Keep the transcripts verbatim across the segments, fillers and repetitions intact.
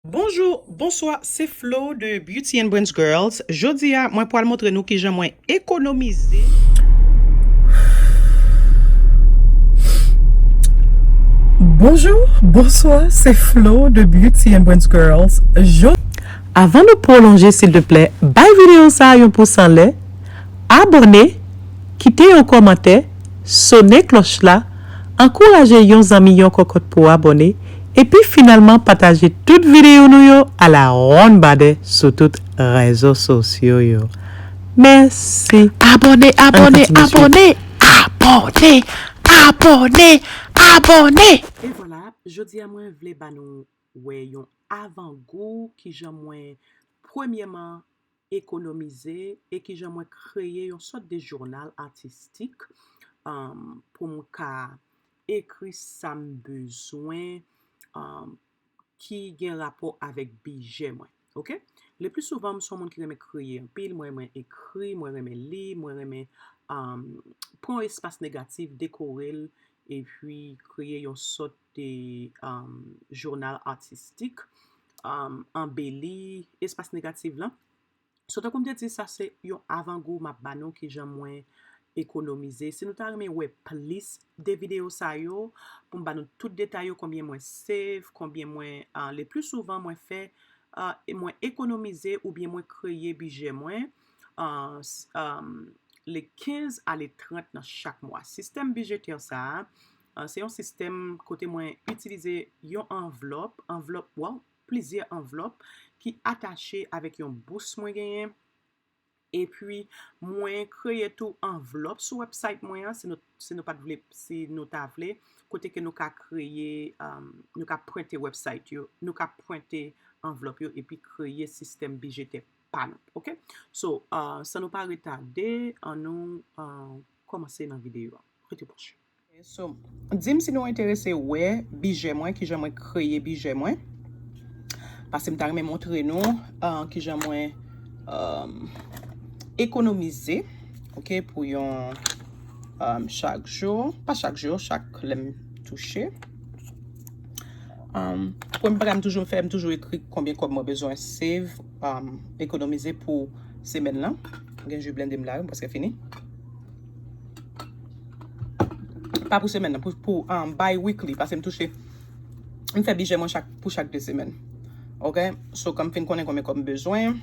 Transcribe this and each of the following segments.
Bonjou, bonswa, se Flo de Beauty and Brains Girls. Jodi a, mwen pral montre nou kijan mwen ekonomize. Bonjou, bonswa, se Flo de Beauty and Brains Girls. Jo- Avan nou pwolonje, silteplè, bay videyo sa a yon pous anlè, abòne, kite yon kòmantè, sone klòch la, ankouraje yon zanmi, yon kòkòt pou abòne, epi finalman pataje tout videyo nou yo a la wonn badè sou tout rezo sosyo yo. Mèsi. Abòne, abòne, abòne, abòne, abòne, abòne. E vwala, jodi a mwen vle ba nou wè yon avangou kijan mwen premyèman ekonomize e kijan mwen kreye yon sòt de jounal atistik, um, pou m ka ekri sa m bezwen, um, ki gen rapò avèk bije mwen. Ok? Le pli souvan, m se yon moun ki renmen kreye anpil, mwen renmen ekri, mwen renmen li, mwen renmen, um, pran yon espas negatif, dekore l, epi kreye yon sòt de, um, jounal atistik, um, anbeli espas negatif lan. So, tankou m te di, sa se yon avangou m ap ba nou kijan mwen ekonomize. Si nou ta renmen wè plis de videyo sa yo, pou m ba nou tout detay yo, konbyen mwen save, konbyen mwen, ah, le pli souvan mwen fè, ah, e mwen ekonomize oubyen mwen kreye bije mwen, ah, s-, ah, le kenz a le trant nan chak mwa. Sistèm bijetè sa a, ah, se yon sistèm kote mwen itilize yon anvlòp, anvlòp, waw, plizyè anvlòp ki atache avèk yon bous mwen genyen. Epi, mwen kreye tou anvlòp sou website mwen an, si nou, si nou pa t vle, si nou ta vle, kote ke nou ka kreye, um, nou ka prente website yo, nou ka prente anvlòp yo, epi kreye sistèm bijetè pa nou, ok? So, uh, san nou pa retade, ann nou, uh, kòmanse nan videyo a. Rete branche. So, di m si nou enterese wè bije mwen, kijan mwen kreye bije mwen. Paske m ta renmen montre nou, ah, kijan mwen, um, ekonomize, ok, pou yon, um, chak jou, pa chak jou, chak lè m touche. Um, premye bagay m toujou fè, m toujou ekri konbyen kòb mwen bezwen save, um, ekonomize pou semèn lan. Gen ji blende m la, wi, m prèske fini. Pa pou semèn nan, pou, pou, um, bi-weekly, paske m touche, m fè bije mwen chak, pou chak de semèn. Ok? So, kan m fin konnen konbyen kòb m bezwen,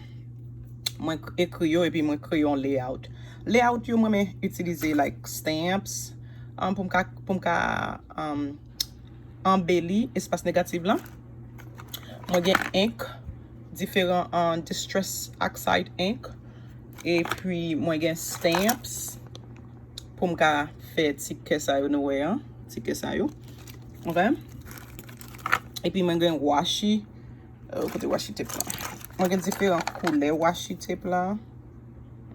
mwen k-, ekri yo epi mwen kreye yon layout. Layout yo, mwen renmen itilize, like, stamps, um, pou m ka, pou m ka, um, anbeli espas negatif lan. Mwen gen ink, diferan, uh, Distress Oxide ink. Epi mwen gen stamps pou m ka fè ti kè sa yo nou wè an, ti kè sa yo. Ok? Epi mwen gen washi, euh, kote washi tape la? Mwen gen diferan koulè washi tape la.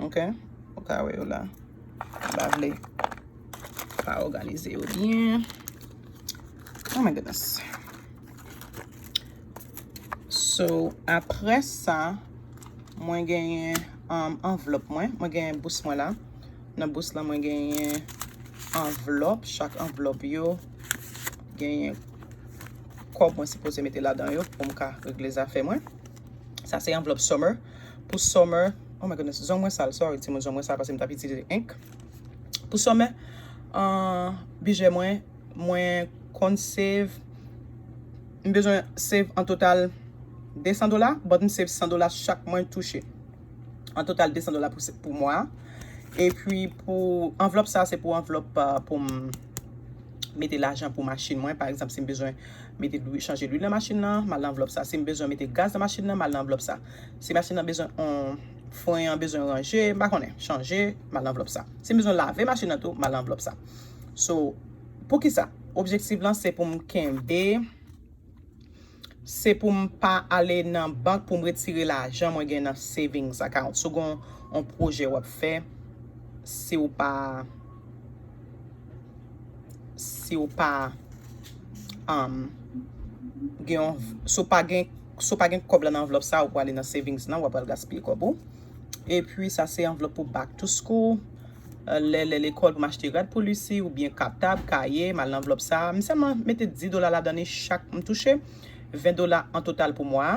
Ok? Ou ka wè yo la. M pa vle pa òganize yo byen. Oh my goodness. So, apre sa, mwen genyen, um, anvlòp mwen. Mwen genyen bous mwen la. Nan bous la, mwen genyen anvlòp. Chak anvlòp yo genyen kòb mwen sipoze mete ladan yo pou m ka regle zafè mwen. Sa se anvlòp summer. Pou summer, oh my goodness, zong mwen sal, sorry, timoun, zong mwen sal paske m t ap itilize ink. Pou summer, uh, bije mwen, mwen konn save, m bezwen save an total de san dola, but m save san dola chak mwen touche. An total de san dola pou, pou mwa a. Epi pou anvlòp sa, se pou anvlòp, uh, pou m mete lajan pou machin mwen. Pa egzanp, si m bezwen mete lwi-, chanje lwil nan machin nan, m al nan anvlòp sa. Si m bezwen mete gaz nan machin nan, m al nan anvlòp sa. Si machin nan bezwen, on, fren an bezwen ranje, m pa konnen, chanje, m al nan anvlòp sa. Si m bezwen lave machin nan tou, m al nan anvlòp sa. So, poukisa? Objektif lan se pou m kenbe, se pou m pa ale nan bank pou m retire lajan mwen gen nan savings account. Si w gen yon pwojè w ap fè, si w pa, si w pa, um, gen yon, si w pa gen, si w pa gen kòb la nan anvlòp sa, ou pral nan savings nan, w ap al gaspiye kòb ou. Epi sa se anvlòp pou back to school. Euh, lè, lè lekòl pou m achte rad pou Lucy, oubyen katab, kaye, m al nan anvlòp sa. M sèlman mete dis dola ladan li chak m touche. ven dola an total pou mwa a.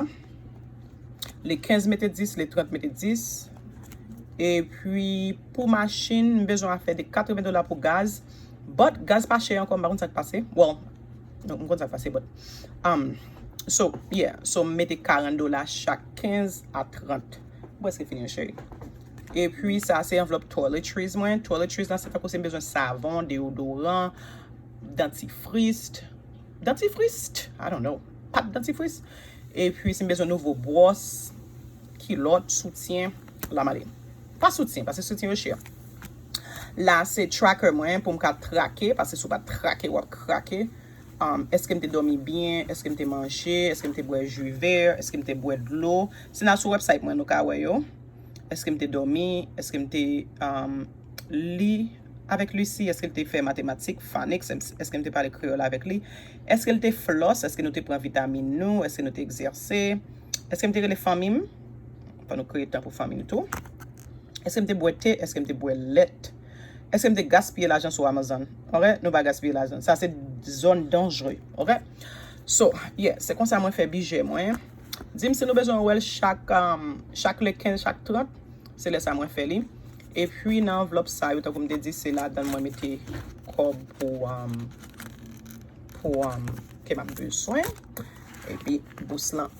Le kenz mete dis, le trant mete dis. Epi pou machin, m bezwen afè de katreven dola pou gaz. But gaz pa chè ankò, m pa konn sa k pase. Well, non, m konn sa k pase, but um, so, yeah, so m mete karant dola chak kenz a trant. M prèske fini, cheri. Epi sa se anvlòp toiletries mwen. Toiletries la se tankou si m bezwen savon, deodoran, dantifris. Dantifris? I don't know. Pat dantifris. Epi si m bezwen nouvo bwòs, kilòt, soutyen, la m ale. Pa soutyen, paske soutyen yo chè. La se tracker mwen pou m ka trake, paske si w pa trake, w ap krake. Um, èske m te dòmi byen? Èske m te manje? Èske m te bwè ji vè? Èske m te bwè dlo? Si n al sou website mwen, nou ka wè yo. Èske m te dòmi? Èske m te um, li avèk Lucy? Èske l te fè matematik, phonics? Èske m te pale kreyòl avèk li? Èske l te floss? Èske nou te pran vitamin nou? Èske nou te egzèse? Èske m te rele fanmi m? Fò nou kreye tan pou fanmi m tou. Èske m te bwè te? Èske m te bwè lèt? Èske m te gaspiye lajan sou Amazon? Ok, nou pa gaspiye lajan. Sa se zòn danjre. Ok? So, yeah, se konsa mwen fè bidjè mwen. Di m si nou bezwen wè l chak, um, chak le kenz, chak trant. Se lè sa mwen fè li. Epi nan anvlòp sa yo, tankou m te di, se ladan mwen mete kòb pou, um, pou um, ke m ap bezwen. Epi bous lan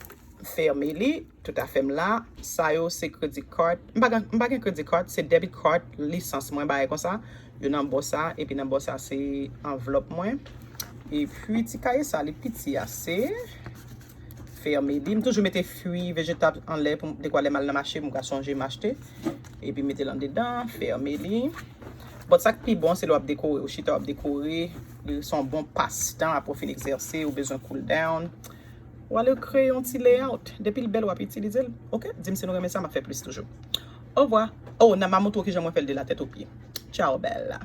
fèmen li. Tout afè m la, sa yo se credit card. M pa gen, m pa gen credit card, se debit card, lisans mwen, bagay konsa. Yo nan bò sa, epi nan bò sa se anvlòp mwen. Epi ti kaye sa, li piti ase. Fèmen li. M toujou mete fwi vejetab anlè pou m, dekwa lè m al nan mache, m ka sonje m achte. Epi mete l andedan, fèmen li. But sa k pi bon, se lè w ap dekore, ou chita w ap dekore. Li se yon bon pastan, apre w fin egzèse, ou bezwen cool down. W ale kreye yon ti layout. Depi l bèl, w ap itilize l. Ok? Di m si nou renmen sa, m ap fè plis toujou. Ovwa. Oh, nan m a montre w kijan mwen fè l de latèt o pye. Tchao, bèl.